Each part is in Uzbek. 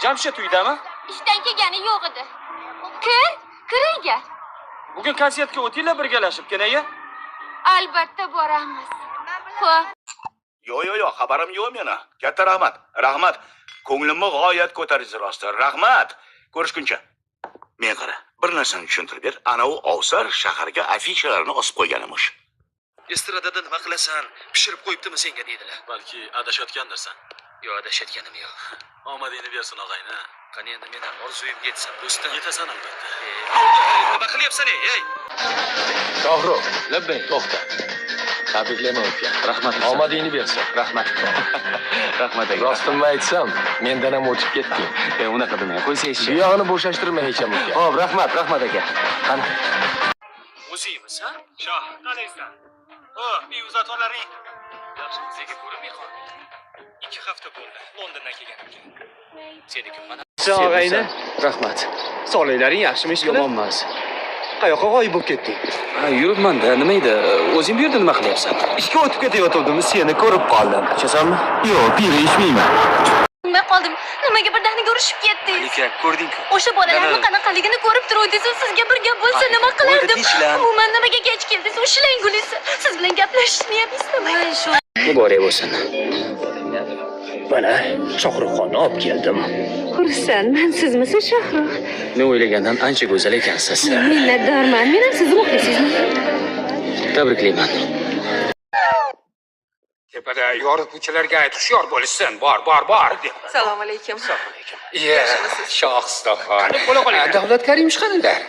Jamshid uydami? Ishdan kelgani yo'q edi. Kir, kiringga. Bugun konsertga o'tinglar birgalashib, kenaya. Albatta boramiz. Xo'p. Yo'q, yo'q, yo'q, xabarim yo'q meni. Katta rahmat. Rahmat. Ko'nglimni g'oyat ko'tardingiz rosti. Rahmat. Ko'rishguncha. Men qara, bir narsani tushuntirib ber. Ana u ovsar shaharga afishalarni osib qo'yganimish. Estradada nima qilasan? Pishirib qo'yibdimi senga deydilar. Balki adashayotgandirsan. Yo'q, adashayotganim yo'q. Omadingni bersin og'ayni. Qani endi men ham orzuyimga yetsam, do'stim. Yetasan albatta. Nima qilyapsan ey? Shohrux, Labbay. to'xta. Tabriklayman uka. Rahmat. Omadingni bersin. Rahmat. Rahmat aka. Rostimni aytsam, mendan ham o'tib ketding. Unaqa demang, qo'ysangizchi. Bu yog'ini bo'shashtirma hech ham uka. Xo'p, rahmat, rahmat aka. Qani? O'zingmisan? Shoh, qalaysan? O, uy uzatolaring. Yaxshi, senga ko'rinmay qoldi. 2 hafta bo'ldi Londondan kelganimga. Seniki mana. Og'ayni, Rahmat. sog'liklaring yaxshimi ish qilib? Yomon emas. Qayoqqa g'oyib bo'lib ketding? Ha, yuribman-da, nima edi? O'zing bu yerda nima qilyapsan? Ishga o'tib ketayotgandim, seni ko'rib qoldim. Ichasanmi? Yo'q, pira ichmayman. Bilmay qoldim. Nimaga birdaniga urushib ketdingiz? Malika, ko'rding-ku. O'sha bolalarni Nima? qanaqaligini ko'rib turuvdingiz. Sizga bir gap bo'lsa Ay, nima bo'ldi, qilardim? tinchlan. Umuman nimaga kech keldingiz? Ushlang gulisi. Siz bilan gaplashishni ham istamayman. Muborak bo'lsin. Mana Shohruxxonni olib keldim. Xursandman, sizmisiz Shohrux? Men o'ylagandan ancha go'zal ekansiz. Minnatdorman. Men ham sizni muxlisingizman. Tabriklayman. Tepada yorituvchilarga ayt, hushyor bo'lishsin. Bor, bor, bor deb. Assalomu alaykum. Iya, Shohistaxon. Bo'la qoling. Davlat Karimov qanilar?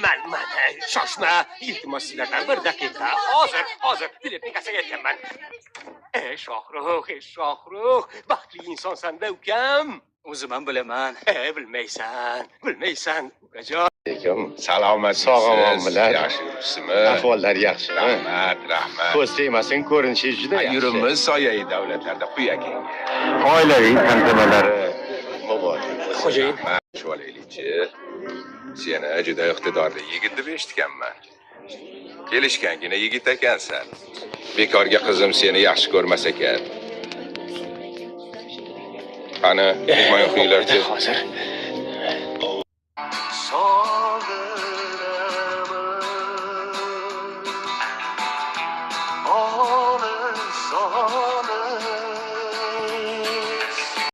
Man, man, shoshma. Iltimos sizlardan bir daqiqa. Hozir, hozir biletni kassaga aytganman. Ey Shohrux, ey Shohrux, baxtli insonsan-da ukam. O'zim ham bilaman. E, bilmaysan, bilmaysan, ukajon. Alaykum. Salomat, Sog' omonmilar. Yaxshi yuribsizmi? Ahvollar yaxshimi? Rahmat, rahmat. Ko'z tegmasin, ko'rinishi juda yaxshi. Yuribmiz soyai davlatlarda quyi akangga. Oilaviy tantanalari muborak bo'lsin. Xo'jayin. Shu olaylikchi. Seni juda iqtidorli yigit deb eshitganman. Kelishgangina yigit ekansan. Bekorga qizim seni yaxshi ko'rmas ekan. Qani, Humayun qo'yinglarchi. Hozir.